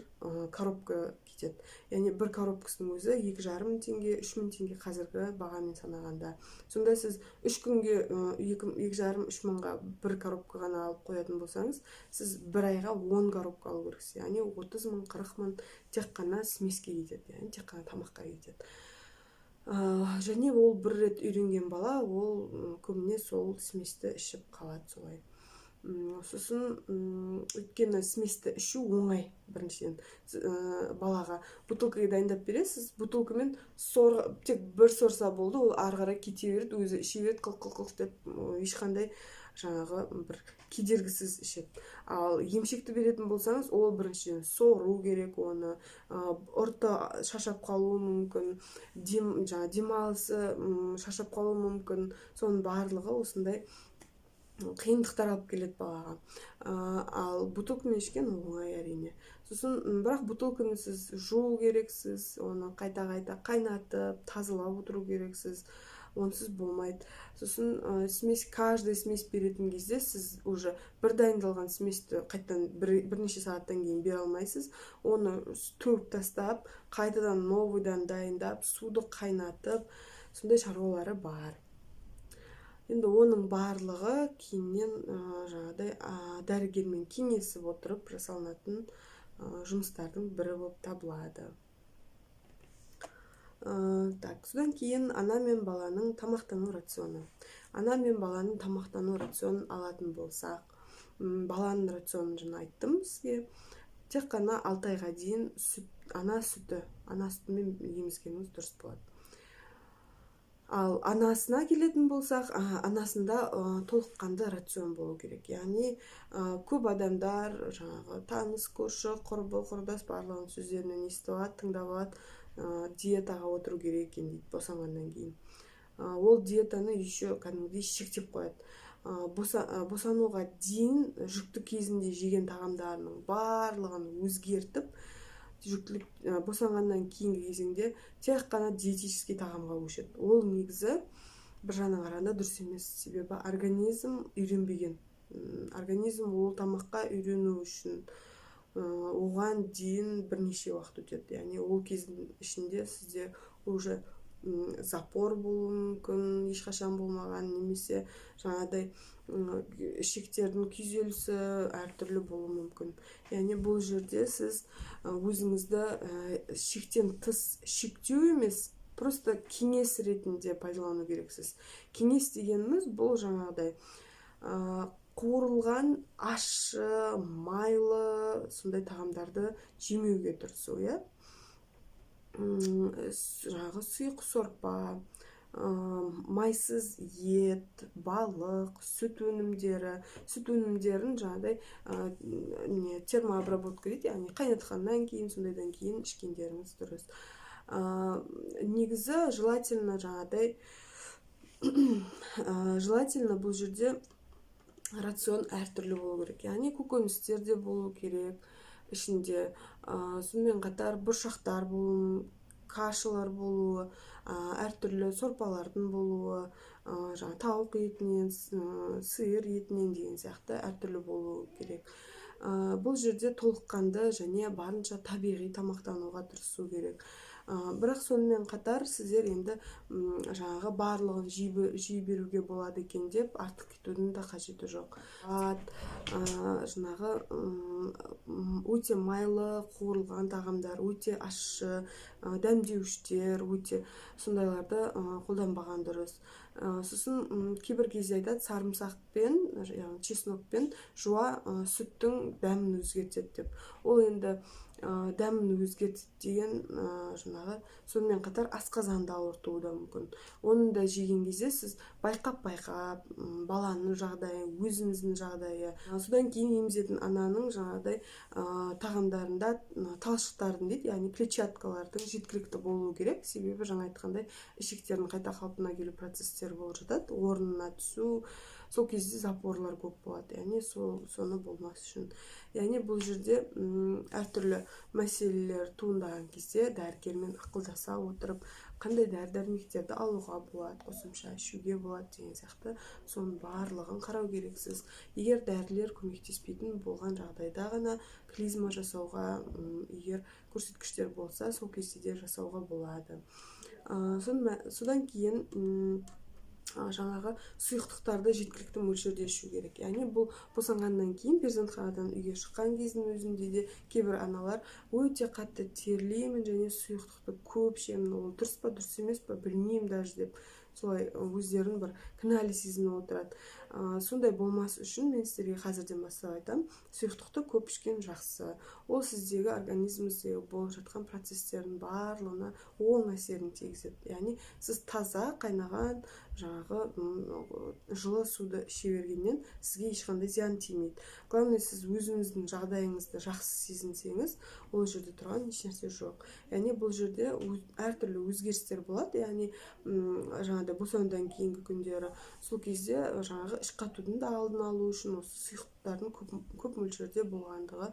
коробка кетеді. Яғни бір коробкасының өзі 2,5 мың теңге, 3 мың теңге қазіргі бағамен санағанда. Сонда сіз 3 күнге 2,5-3 мыңға бір коробка ғана алып қоятын болсаңыз, сіз бір айға 10 коробка алу керексіз. Яғни 30 мың, 40 мың тек қана смеске кетеді, яғни тек қана тамаққа кетеді. Және ол бір рет үйренген бала, ол көбіне сол сместі ішіп қалады солай. Сосын өйткені сместі ішу оңай. Біріншіден, балаға бутылкаға дайындап бересіз, бутылкамен сор, тек бір сорса болды, ол ары қарай кете береді, өзі іше береді, қылқ қылқ қылқ деп, ешқандай жаңағы бір кедергісіз ішеді. Ал емшекті беретін болсаңыз, ол біріншіден сору керек, оны ұрты шаршап қалуы мүмкін, дем, жаңа демалысы шаршап қалуы мүмкін. Соның барлығы осындай қиындықтар алып келеді балаға. Ал бутылкамен ішкен оңай, әрине. Сосын бірақ бутылканы сіз жуу керексіз, оны қайта қайта қайнатып, тазалап отыру керексіз, онсыз болмайды. Сосын смесь, каждый смесь беретін кезде сіз уже бір дайындалған смесьті қайтадан бірнеше сағаттан кейін бере алмайсыз. Оны төгіп тастап, қайтадан новыйдан дайындап, суды қайнатып, сондай шаруалары бар. Енді оның барлығы кейіннен жаңағыдай дәрігермен кеңесіп отырып жасалынатын жұмыстардың бірі болып табылады. Так, содан кейін ана мен баланың тамақтану рационы. Ана мен баланың тамақтану рационын алатын болсақ, баланың рационын жаңа айттым сізге. Тек қана 6 айға дейін сүт, ана сүті, ана сүтімен емізгеніңіз дұрыс болады. Ал анасына келетін болсақ, анасында толыққанды рацион болу керек. Яғни көп адамдар жаңағы таныс, көрші, құрбы құрдас барлығының сөздерінен естіп алады, тыңдап алады, диетаға отыру керек екен дейді босанғаннан кейін. Ол диетаны еще кәдімгідей шектеп қояды. Босануға дейін, жүкті кезінде жеген тағамдарының барлығын өзгертіп, жүктілік, босанғаннан кейінгі кезеңде тек қана диетический тағамға көшеді. Ол негізі бір жағынан қарағанда дұрыс емес, себебі организм үйренбеген. Организм ол тамаққа үйрену үшін оған дейін бірнеше уақыт өтеді. Яғни ол кездің ішінде сізде уже запор болуы мүмкін, ешқашан болмаған, немесе жаңағыдай ішектердің күйзелісі әртүрлі болуы мүмкін. Яғни бұл жерде сіз өзіңізді шектен тыс шектеу емес, просто кеңес ретінде пайдалану керексіз. Кеңес дегеніміз бұл жаңағыдай қуырылған, ащы, майлы сондай тағамдарды жемеуге тырысу, иә. Жаңағы сұйық сорпа, майсыз ет, балық, сүт өнімдері. Сүт өнімдерін жаңағыдай не, термообработка дейді, яғни қайнатқаннан кейін, сондайдан кейін ішкендеріңіз дұрыс. Негізі желательно жаңағыдай, желательно бұл жерде рацион әртүрлі болу керек. Яғни көкөністер де болу керек ішінде, сонымен қатар бұршақтар болуы, кашалар болуы, әртүрлі сорпалардың болуы, жаңағы тауық етінен, сиыр етінен деген сияқты әртүрлі болуы керек. Бұл жерде толыққанды және барынша табиғи тамақтануға тырысу керек. Бірақ сонымен қатар сіздер енді жаңағы барлығын жей беруге болады екен деп артық кетудің де қажеті жоқ. Жаңағы өте майлы қуырылған тағамдар, өте ащы, дәмдеуіштер, өте сондайларды қолданбаған дұрыс. Сосын кейбір кезде айтады, сарымсақпен, яғни чеснокпен жуа сүттің дәмін өзгертеді деп. Ол енді дәмін өзгертеді деген, жаңағы сонымен қатар асқазанды ауыртуы да мүмкін. Оны да жеген кезде сіз байқап байқап, баланың жағдайы, өзіңіздің жағдайы. Содан кейін емізетін ананың жаңағыдай тағамдарында талшықтардың дейді, яғни клетчаткалардың жеткілікті болуы керек. Себебі жаңа айтқандай, ішектердің қайта қалпына келу процестері болып жатады, орнына түсу, сол кезде запорлар көп болады. Яғни соны болмас үшін, яғни бұл жерде әртүрлі мәселелер туындаған кезде дәрігермен ақылдаса отырып, қандай дәрі дәрмектерді алуға болады, қосымша ішуге болады деген сияқты, соның барлығын қарау керексіз. Егер дәрілер көмектеспейтін болған жағдайда ғана клизма жасауға, егер көрсеткіштер болса, сол кезде де жасауға болады. Содан кейін жаңағы сұйықтықтарды жеткілікті мөлшерде ішу керек. Яғни бұл босанғаннан кейін, перзентханадан үйге шыққан кездің өзінде де кейбір аналар өте қатты терлеймін және сұйықтықты көп ішемін, ол дұрыс па, дұрыс емес па, білмеймін даже деп, солай өздерін бір кінәлі сезініп отырады. Сондай болмас үшін мен сіздерге қазірден бастап айтамын: сұйықтықты көп ішкен жақсы. Ол сіздегі организміңіздегі болып жатқан процестердің барлығына оң әсерін тигізеді. Яғни сіз таза қайнаған жаңағы жылы суды іше бергеннен сізге ешқандай зиян тимейді. Главное, сіз өзіңіздің жағдайыңызды жақсы сезінсеңіз, ол жерде тұрған ешнәрсе жоқ. Яғни бұл жерде әртүрлі өзгерістер болады. Яғни жаңағыдай босанудан кейінгі күндері, сол кезде жаңағы іш қатудың да алдын алу үшін осы сұйықтықтардың көп, көп мөлшерде болғандығы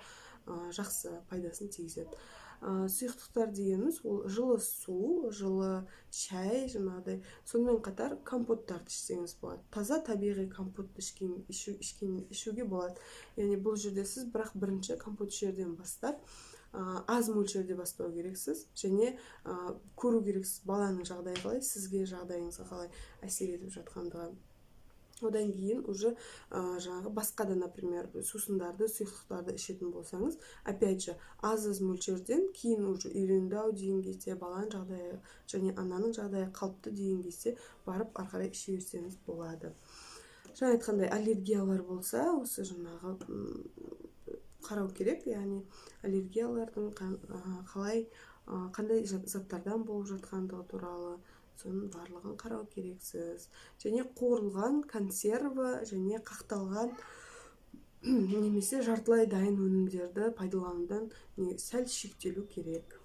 жақсы пайдасын тигізеді. Сұйықтықтар дегеніміз ол жылы су, жылы шай жаңағыдай. Сонымен қатар компоттарды ішсеңіз болады, таза табиғи компотты ішуге болады. Яғни бұл жерде сіз бірақ бірінші компот ішерден бастап аз мөлшерде бастау керексіз және көру керексіз, баланың жағдайы қалай, сізге, жағдайыңызға қалай әсер етіп жатқандығы. Одан кейін уже жаңағы басқа да, например, сусындарды, сұйықтықтарды ішетін болсаңыз, опять же, аз аз мөлшерден, кейін уже үйренді ау деген кезде, баланың жағдайы және ананың жағдайы қалыпты деген кезде барып, ары қарай іше берсеңіз болады. Жаңа айтқандай, аллергиялар болса, осы жаңағы қарау керек, яғни аллергиялардың қалай, қандай заттардан болып жатқандығы туралы, соның барлығын қарау керексіз. Және қуырылған, консерві және қақталған немесе жартылай дайын өнімдерді пайдаланудан не, сәл шектелу керек.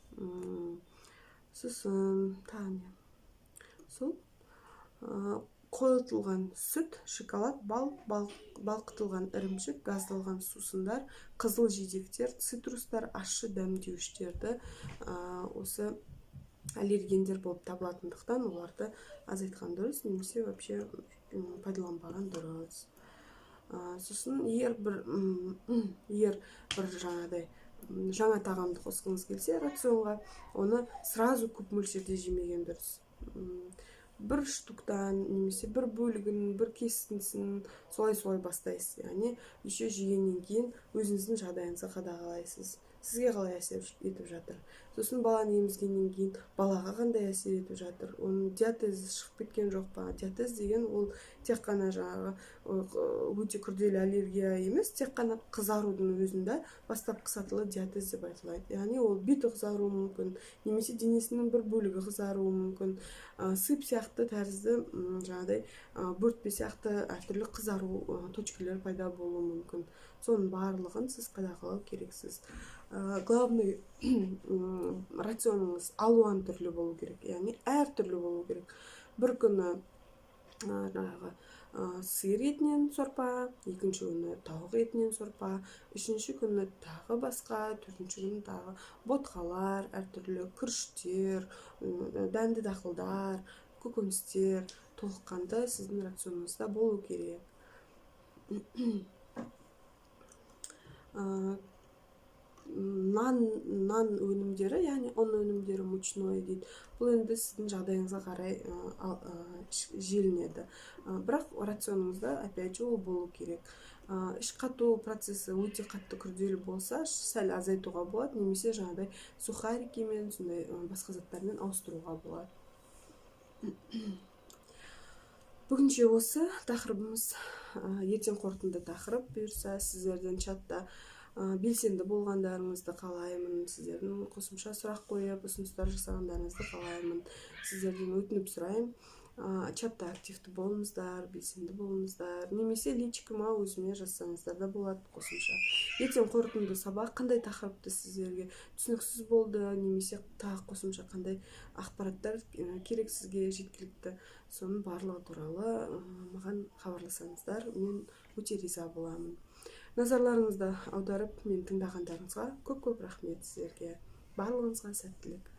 Сосын тағы не? Сол қойытылған сүт, шоколад, бал, балқытылған ірімшік, газдалған сусындар, қызыл жидектер, цитрустар, ащы дәмдеуіштерді, осы аллергендер болып табылатындықтан, оларды азайтқан дұрыс немесе вообще пайдаланбаған дұрыс. Сосын егер бір жаңағыдай жаңа тағамды қосқыңыз келсе рационға, оны сразу көп мөлшерде жемеген дұрыс. Бір штуктан немесе бір бөлігін, бір кесіндісін, солай солай бастайсыз. Яғни еще жегеннен кейін өзіңіздің жағдайыңызды қадағалайсыз, сізге қалай әсер етіп жатыр, сосын баланы емізгеннен кейін балаға қандай әсер етіп жатыр, оның диатезі шығып кеткен жоқ па. Диатез деген ол тек қана жаңағы өте күрделі аллергия емес, тек қана қызарудың өзінде бастапқы сатылы диатез деп айтылады. Яғни ол беті қызаруы мүмкін немесе денесінің бір бөлігі қызаруы мүмкін, сыпь сияқты тәрізді, жаңағыдай бөртпе сияқты әртүрлі қызару точкалар пайда болуы мүмкін. Соның барлығын сіз қадағалау керексіз. Главный, рационыңыз алуан түрлі болу керек, яғни әртүрлі болу керек. Бір күні жаңағы сиыр етінен сорпа, екінші күні тауық етінен сорпа, үшінші күні тағы басқа, төртінші күні тағы ботқалар, әртүрлі күріштер, дәнді дақылдар, көкөністер толыққанды сіздің рационыңызда болу керек. Нан өнімдері, яғни ұн өнімдері, мучной дейді, бұл енді сіздің жағдайыңызға қарай желінеді, бірақ рационыңызда опять же ол болу керек. Іш қату процесі өте қатты күрделі болса, сәл азайтуға болады немесе жаңағыдай сухарикимен, сондай басқа заттармен ауыстыруға болады. Бүгінше осы тақырыбымыз. Ертең қорытынды тақырып бұйырса. Сіздерден чатта белсенді болғандарыңызды қалаймын, сіздердің қосымша сұрақ қойып, ұсыныстар жасағандарыңызды қалаймын. Сіздерден өтініп сұраймын, чатта активті болыңыздар, белсенді болыңыздар немесе личкама өзіме жазсаңыздар да болады қосымша. Ертең қорытынды сабақ, қандай тақырыпты сіздерге түсініксіз болды немесе тағы қосымша қандай ақпараттар керек сізге жеткілікті, соның барлығы туралы маған хабарласаңыздар, мен өте риза боламын. Назарларыңызды аударып, мені тыңдағандарыңызға көп көп рахмет сіздерге. Барлығыңызға сәттілік!